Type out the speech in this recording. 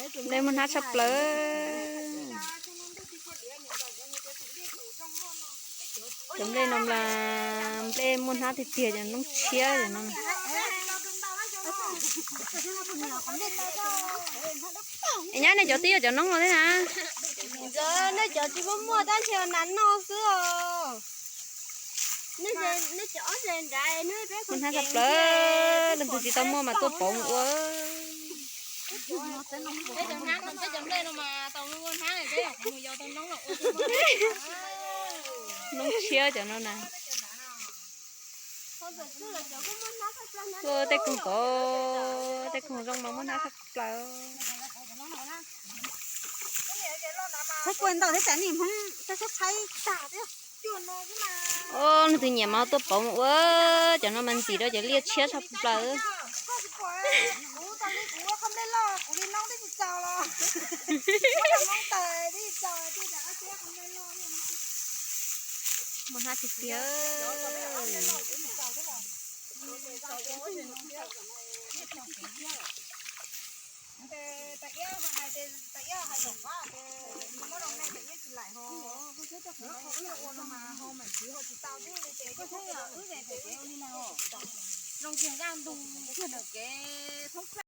Nplej muaj hnab tshaj plaws. Cov nplej no mas nplej muaj hnab tiag tiag, cov noob tshiab cov no. Es nyab nej cov twb yog cov noob no thiab na? Nej cov tsis muaj muaj tab sis nas noj xwb os. Muaj hnab tshaj plaws, leej twg tsis tau muaj mas tuaj pauv mus ua. Noob tshiab cov no na. Tuaj tej koog tod, tej koog zoo mas muaj hnab tshaj plaws. Tshaib kua ntawm thiab tsam niag Hmoob tshaib tshaib tshaib tag thiab. Os, leej twg nyiam mas tuaj pauv mus ua, cov no mas ntxim rau cov liaj tshiab tshaj plaws. Muaj hnab tiag tiag. Zoo kiag zaj ntug kiag ntawm kev thoob plaws.